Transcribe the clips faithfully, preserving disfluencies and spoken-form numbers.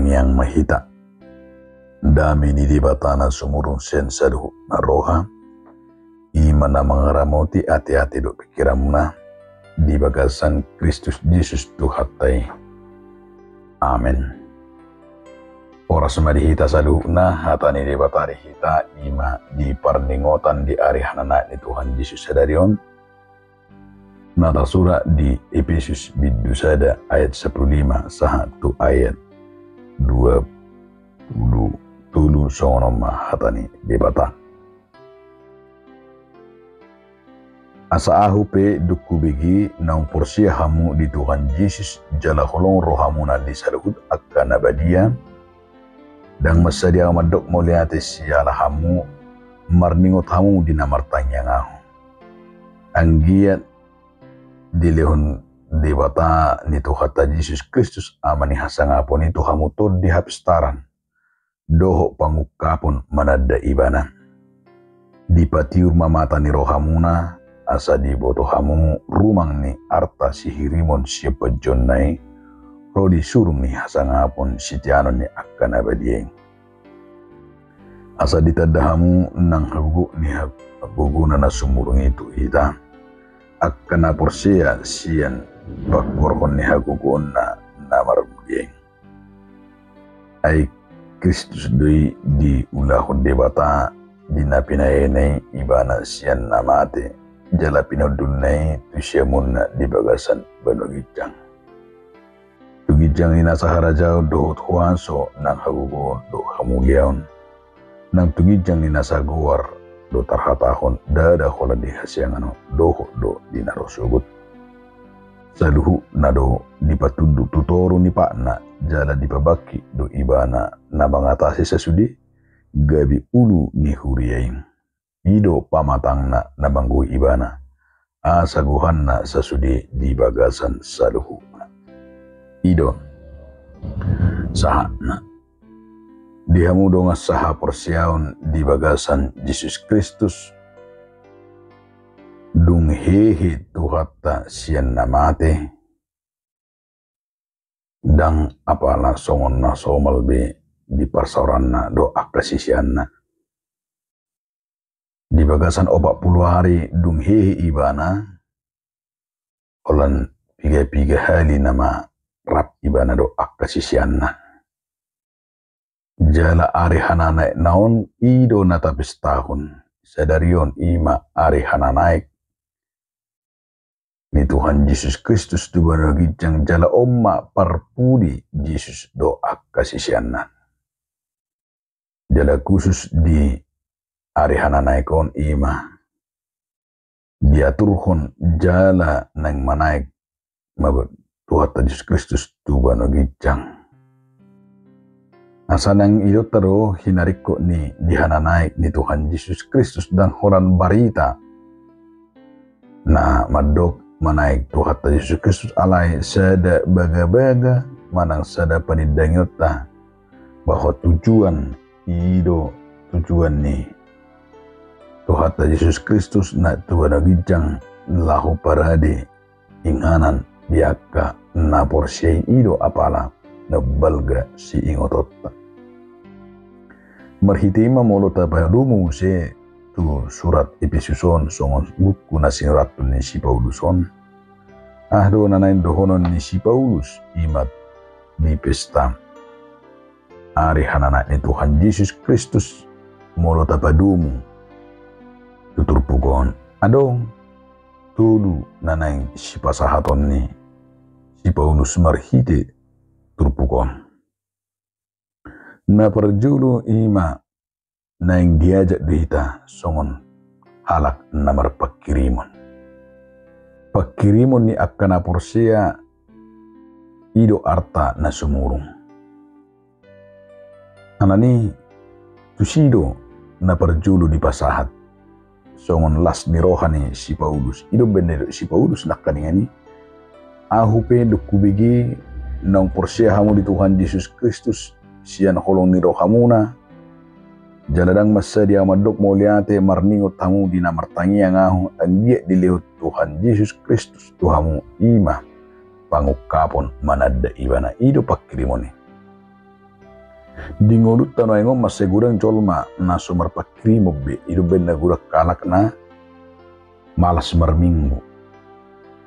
Miang ma hita. Dame ni Debata na sumurung sian saluhut na roha, i ma na mangaramoti ateate dohot pingkiranmuna di bagasan Kristus Jesus Tuhanta i. Amen. Horas ma di hita saluhutna. Hata ni Debata di hita i ma di parningotan di ari hananaek ni Tuhan Jesus sadari on, na tarsurat di Epesus bindu sada ayat sampulu lima sahat tu ayat dua pulu tolu. Songon on ma hata ni Debata. Asa ahu pe dung hubege naung porsea hamu di Tuhan Jesus jala holong rohamuna di saluhut angka na badia, ndang mansai ahu mandok mauliate siala hamu, marningot hamu di na martangiang ahu. Anggiat dilehon Debata ni Tuhanta Jesus Kristus, Ama ni hasangapon i, tu hamu tondi hapistaran dohot pangungkapon mananda Ibana. Dipatiur ma mata ni rohamuna, asa diboto hamu rumang ni arta sihirimon sian panjouonna i, ro di surung ni hasangapon siteanon ni angka na badia i. Asa ditanda hamu nang hagogoon ni hag-, hagogona na sumurung i tu hita, angka na porsea sian pangkorhon ni hagogoonna na marmulia i. Ai Kristus do i diulahon Debata di na pinaena i Ibana sian na mate, jala pinaundulna i tu siamunna di bagasan banua ginjang. Tu ginjang ni nasa harajaon dohot huaso nang hagogoon dohot hamuliaon, nang tu ginjang ni nasa goar do tarhatahon, ndada holan di hasiangan on dohot do di na ro sogot. Saluhutna do dipatunduk tu toru ni patna, jala dipabangkit do Ibana na mangatasi sasude, gabe ulu ni huria i. I do pamatangna na manggohi Ibana, asa gohanna sasude di bagasan saluhutna. I do sahatna. Di hamu dongan sahaporseaon di bagasan Jesus Kristus, dung hehe Tuhanta sian na mate, ndang apala songon na somal be di parsaoranna dohot angka siseanna. Di bagasan opat pulu ari dung hehe Ibana, holan piga-piga hali nama rap Ibana dohot angka siseanna. Jala ari hananaekna on i do na tapestahon sadari on, i ma ari hananaek ni Tuhan Jesus Kristus tu banua ginjang, jala on ma parpudi Jesus dohot angka siseanna. Jala khusus di ari hananaek on i ma diaturhon jala naeng manaek ma Tuhanta Jesus Kristus tu banua ginjang. Asa naeng idonta do hinaringkot ni di hananaek ni Tuhan Jesus Kristus, ndang holan barita na mandok manaek Tuhanta Jesus Kristus, alai sada bagabaga manang sada panindangionta bahwa tujuan i do tujuan ni Tuhanta Jesus Kristus na tu banua ginjang, laho parade inganan di angka na porsea i, i do apala na balga siingotonta. Marhite i ma molo tapadomu muse tu surat Epesus on songon buku na sinurathon ni si Paulus on. Aha do na naeng dohonon ni si Paulus? I ma di pesta ari hananaek ni Tuhan Jesus Kristus, molo tapadomu tu turpuk on, adong tolu na naeng sipasahaton ni si Paulus marhite turpuk on. Na parjolo i ma naeng diajak do hita songon halak na marpangkirimon. Pangkirimon ni angka na porsea i do arta na sumurung. Alani tusi do na parjolo dipasahat songon las ni roha ni si Paulus. I do umbahen na nidok si Paulus nangkaningan i: Ahu pe dung hubege naung porsea hamu di Tuhan Jesus Kristus sian holong ni rohamuna, jala ndang mansai ahu mandok mauliate marningot hamu di na martangiang ahu, anggiat dilehon Tuhan Jesus Kristus tu hamu, i ma pangungkapon mananda Ibana. I do pangkirimon i. Di ngolunta nuaeng on mansai godang jolma na so marpanghirimon be, i do umbaen na godang halak na malas marminggu,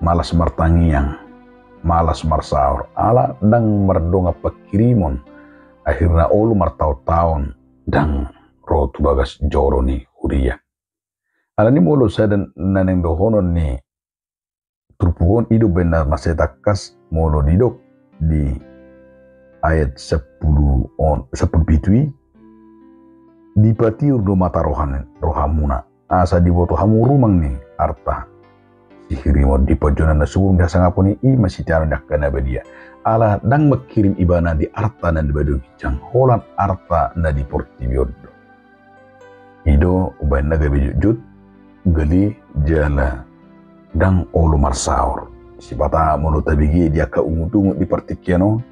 malas martangiang, malas marsaor, ala ndang mardongan panghirimon, akhirna olo martaontaon ndang ro tu bagas joro ni huria. Alani molo sada na naeng dohonon ni turpuk on, i do umbaen na mansai tangkas molo didok di ayat sampulu on, sampulu pitu i, dipatiur do mata rohan-, rohamuna, asa diboto hamu rumang ni arta sihirimon di panjouan na sumurung di hasangapon i, i ma siteanon ni angka na badia. Ala ndang manghirim ibana di arta na di banua ginjang, holan arta na di portibi on do. I do umbaen na gabe jotjot, gale jala ndang olo marsaor. Sipata molo tabege di angka ungutungut di partingkian on,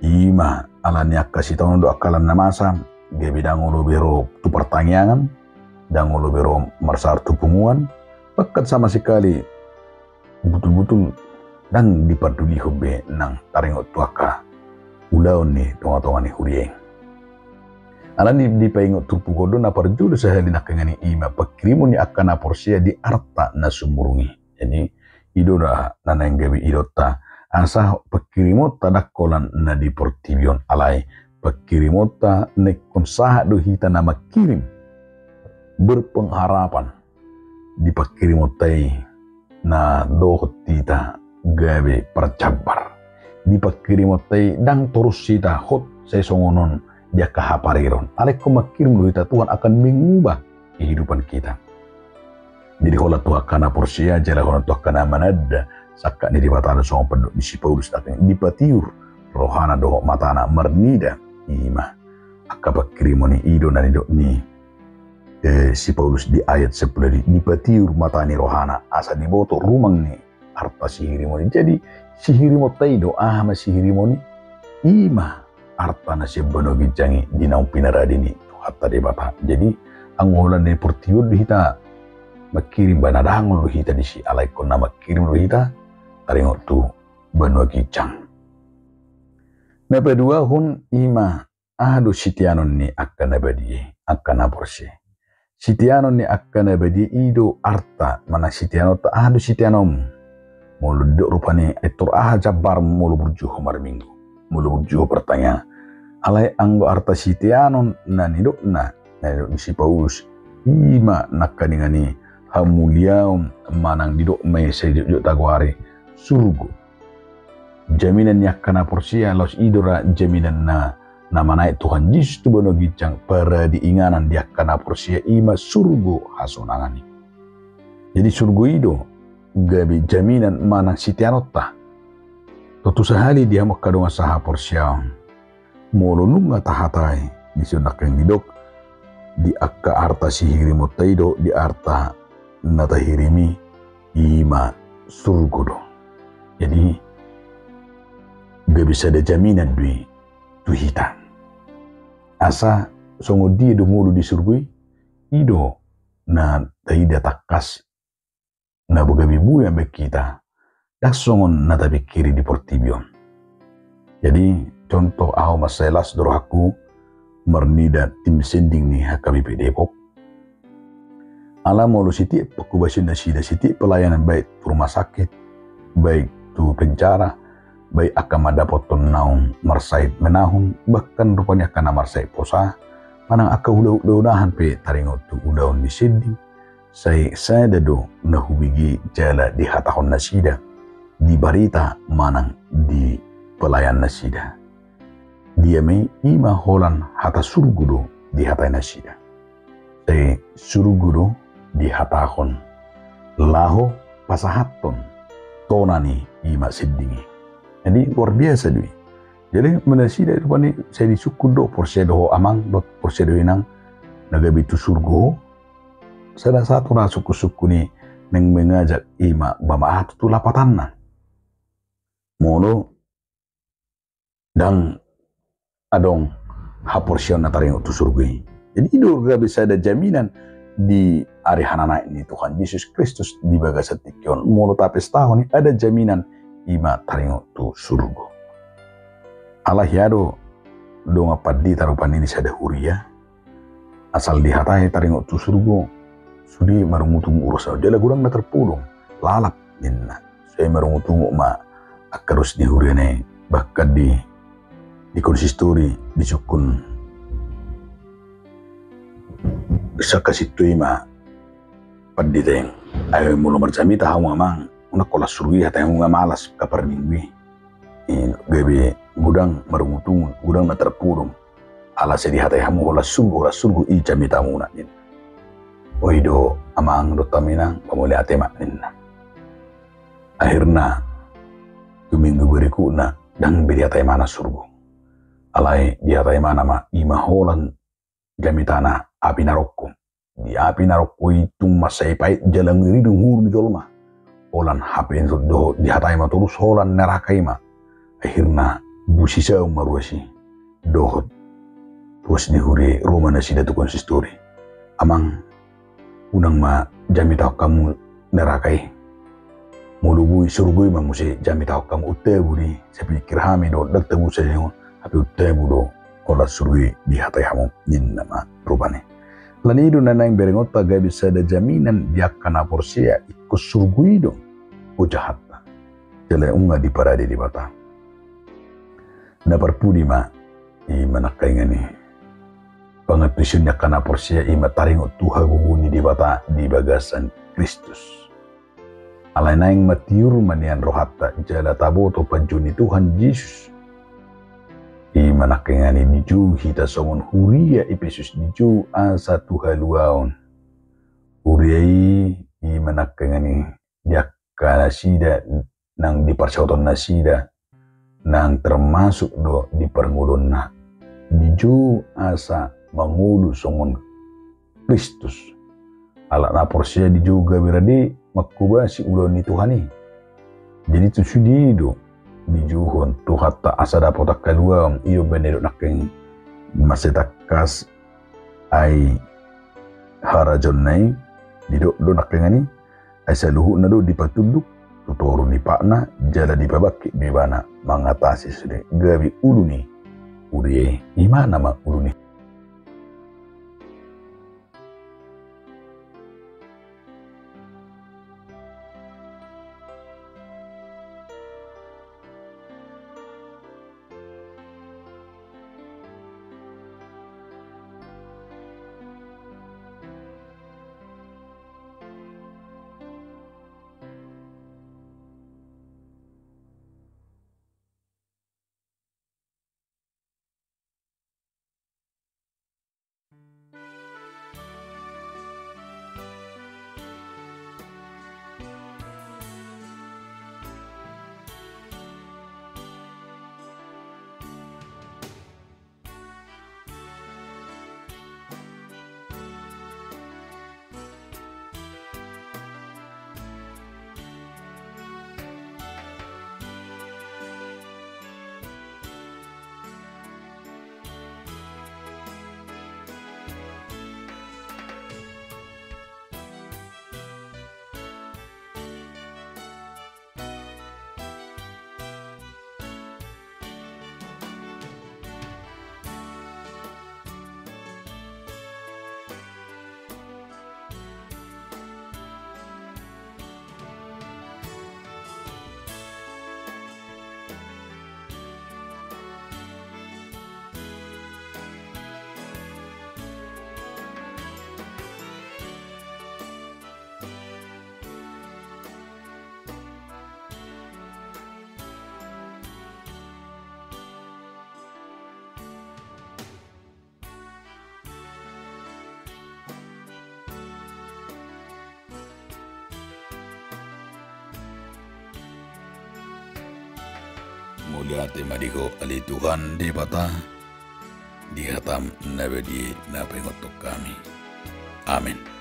i ma alani angka sitaonon dohot angka na masa, gabe ndang olo be ro tu partangiangan, ndang olo be ro marsaor tu punguan, bahkan sama sekali butulbutul ndang dipardulihon be nang taringot tu angka ulaon ni tongatonga ni huria i. Alani dipaingot turpuk on do na parjolo sahali nangkaningan i, i ma panghirimon ni angka na porsea di arta na sumurung i. Jadi i do na naeng gabe idaonta, asa panghirimonta ndang holan na di portibi on, alai panghirimonta na ingkon sahat do hita na manghirim, berpengharapan di panghirimonta i na dohot hita gabe parjambar. Di panghirimonta i ndang torus hita hot sai songon on di angka hapareron. Alai ingkon manghirim do hita, Tuhan akan mengubah kehidupan kita. Jadi holan tu angka na porsea jala holan tu angka na mananda sangkap ni Debata do songon pandok ni si Paulus, dipatiur rohana dohot matana marnida, i ma angka panghirimon i. I do na nidok ni eh, si Paulus di ayat sampulu i, dipatiur mata ni rohana asa diboto rumang ni arta sihirimon i. Jadi sihirimonta i do, aha ma sihirimon i? I ma arta na sian banua ginjang i di naung pinarade ni Tuhanta Debata. Jadi anggo holan na di portibi on do hita manghirim, ba na dangol do hita disi, alai ingkon na manghirim do hita taringot tu banua ginjang. Na paduahon i ma aha do siteanon ni angka na badia i, angka na porsea? Siteanon ni angka na badia i do arta, manang siteanonta. Aha do siteanonmu? Molo didok rupani, ai tor aha jambarmu molo burju ho marminggu, molo burju ho partangiangan? Alai anggo arta siteanon na nidokna, na nidok ni si Paulus, i ma nangkaningan i hamuliaon, manang didok ma i sai jotjot tagoari, surgo. Jaminan ni angka na porsea laos i do ra jaminan na, na manaek Tuhan Jesus tu banua ginjang, parade inganan di angka na porsea i ma surgo hasonangan i. Jadi surgo i do gabe jaminan manang siteanonta. Tontu sahali di hamu angka dongan sahaporseaon, molo nunga tahatai, dison nangkin didok, di angka arta sihirimonta i dohot di arta na tahirim i, i ma surgo do. Jadi gabe sada jaminan do i tu hita. Asa songon dia do molo di surgo i? I do na taida tangkas na gabe boi mambaen hita, ndang songon na tapingkiri di portibi on. Jadi contoh, ahu mansai las do rohangku marnida tim sending ni H K B P Depok. Ala molo sitiap pangkobasion nasida, sitiap pelayanan, baik tu rumah sakit, baik tu penjara, baik angka mandapothon naung marsahit menahun, bahkan rupani angka na marsahit posa, manang angka ulaon na unahan pe taringot tu ulaon ni sending, sai sada do na hubege jala dihatahon nasida, dibarita manang dipelayan nasida. Dia ma i? I ma holan hata surgo do dihatai nasida. Sai surgo do dihatahon laho pasahathon tona ni i ma sending i. Jadi luar biasa do i. Jadi ma nasida rupani sai disungkun do, porsea do ho amang dohot porsea do ho inang na gabe tu surgo ho. Sada satu na sungkunsungkun i naeng mengajak i ma ba ma aha tutu lapatanna. Molo ndang adong haporseaon na taringot tu surgo i. Jadi i do gabe sada jaminan di ari hananaek ni Tuhan Jesus Kristus di bagasan tingki on. Molo tapestahon i, ada jaminan i ma taringot tu surgo. Ala hea do dongan pandita rupani ni sada huria. Asal dihatai taringot tu surgo, sude marungutungut ulos on, jala godang na tarpodom, lalap ninna. Sai marungutungut ma angka dos ni huria na i, bahkan di, di konsistori disungkun sangkasintui ma pandita i. Ai molo marjamita hamu amang, unang holan surgo i, hatai hamu nga malas angka parminggu i. I gabe godang marungutungut, godang na tarpodom. Ala sai dihatai hamu holan surgo, holan surgo i jamitamuna ninna. O i do amang dohot hamu inang, mauliate ma ninna. Akhirna tu minggu berikutna ndang be dihatai ibana surgo. Alai dihatai ibana ma, i ma holan jamitana api narokko. Di api narokko i tung mansai pait jala ngeri do umur ni jolma. Holan hape dohot dihatai ma torus holan neraka i ma. Akhirna busisaon ma ruas i dohot ruas ni huria i, ro ma nasida tu konsistori. Amang, unang ma jamitahon hamu neraka i. Molo boi surgo i ma muse jamitahon hamu, untabu do i, sai pikir hami do ndang tabu sadia on, hape untabu do holan surgo i dihatai hamu, ninna ma rupani. Alani i do na naeng berengonta gabe sada jaminan di angka na porsea ingkon surgo i do ojahatta. Jala nunga diparade Debata. Na parpudi ma i ma nangkaningan i, pangantusion ni angka na porsea i ma taringot tu hagogoon ni Debata di bagasan Kristus. Alai naeng matiur ma nian rohanta jala taboto panjou ni Tuhan Jesus. I ma nangkaningan i dijou hita songon huria Epesus dijou asa tu haluaon. Huria i, i ma nangkaningan i di angka nasida nang di parsaoton nasida, nang termasuk do di parngoluonna, dijou asa mangolu songon Kristus. Ala na porsea dijou gabe rade manghobasi ulaon ni Tuhan i. Jadi tu sude do dijouhon Tuhanta asa dapotan haluaon, i do umbahen na didok nangkin, mansai tangkas ai harajaonna i, didok do nangkaningan i, ai saluhutna do dipatunduk tu toru ni patna jala dipabangkit do ibana mangatasi sude, gabe ulu ni huria i, imana ma ulu ni. Mauliate ma di Ho ale Tuhan Debata, di hataM na badia na paingothon hami. Amen.